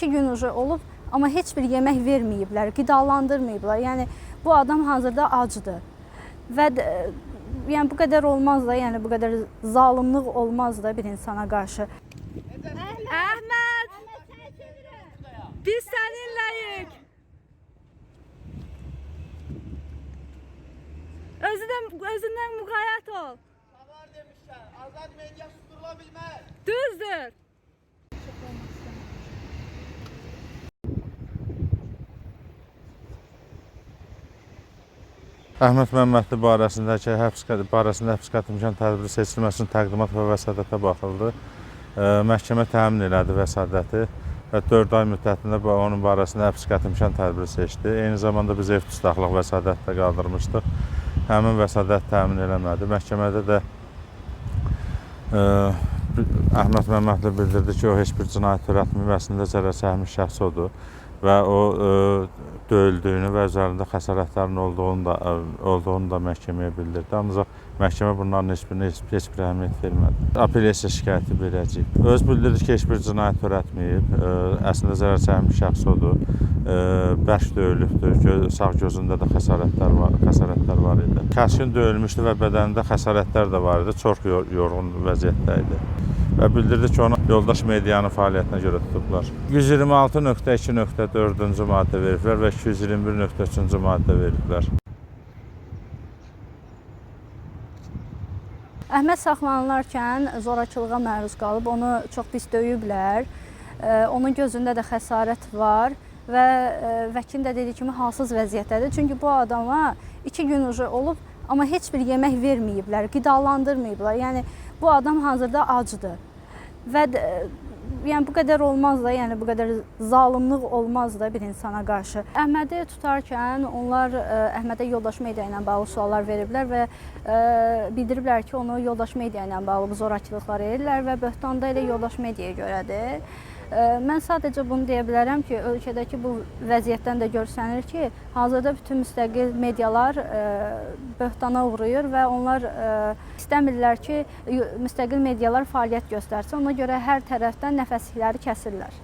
2 gün ucu olub, amma heç bir yemək verməyiblər, qidalandırmayıblar. Yəni bu adam hazırda acdır. Və yəni bu qədər olmaz da, yəni bu qədər zalımlıq olmaz da bir insana qarşı. Əhməd! Biz səninləyik. Özündən müğayət ol. Var demişler. Azad medya susturulabilmez. Düzdür. Əhməd Məmmədli barəsindəki həbs barəsində həbs qəti imkan tədbiri seçilməsinin təqdimat və vəsatətə baxıldı. Məhkəmə təmin elədi vəsatəti və 4 ay müddətində onun barəsində həbs qəti imkan tədbiri seçdi. Eyni zamanda biz ev dustaqlıq vəsatəti də qaldırmışdıq. Həmin vəsatət təmin eləmədi. Məhkəmədə də Əhməd Məmmədli bildirdi ki, o heç bir cinayət törətməyib, əslində zərər çəkmiş şəxs odur və o döyüldüyünü və üzərində xəsarətlərin olduğunu da məhkəməyə bildirdi. Ancaq məhkəmə bunların heç birinə heç bir əhəmiyyət vermədi. Apellyasiya şikayəti verəcəyik. Öz bildirdi ki, heç bir cinayət törətməyib, əslində zərər çəkmiş şəxs odur. Bərk döyülübdür, sağ gözündə də xəsarətlər var idi. Kəskin döyülmüşdü və bədənində xəsarətlər də var idi. Çox yorğun vəziyyətdə idi. Və bildirdi ki, onu yoldaş medianın fəaliyyətinə görə tutublar. 126.2.4-cü maddə veriblər və 221.3-cü maddə veriblər. Əhməd saxlanılarkən zorakılığa məruz qalıb, onu çox pis döyüblər. Onun gözündə də xəsarət var və vəkil də dediyi kimi halsız vəziyyətdədir. Çünki bu adama 2 gün ucu olub, amma heç bir yemək verməyiblər, qidalandırmayıblar. Yəni bu adam hazırda acdır. Və yəni bu qədər olmaz da, yəni bu qədər zalımlıq olmaz da bir insana qarşı. Əhmədi tutarkən onlar Əhmədə yoldaş media ilə bağlı suallar veriblər və bildiriblər ki, onu yoldaş media ilə bağlı bu zorakılıqlar edirlər və böhtanda elə yoldaş mediaya görədir. Mən sadəcə bunu deyə bilərəm ki, ölkədəki bu vəziyyətdən də görsənir ki, hazırda bütün müstəqil medialar böhtana uğrayır və onlar istəmirlər ki, müstəqil medialar fəaliyyət göstərsin. Ona görə hər tərəfdən nəfəslikləri kəsirlər.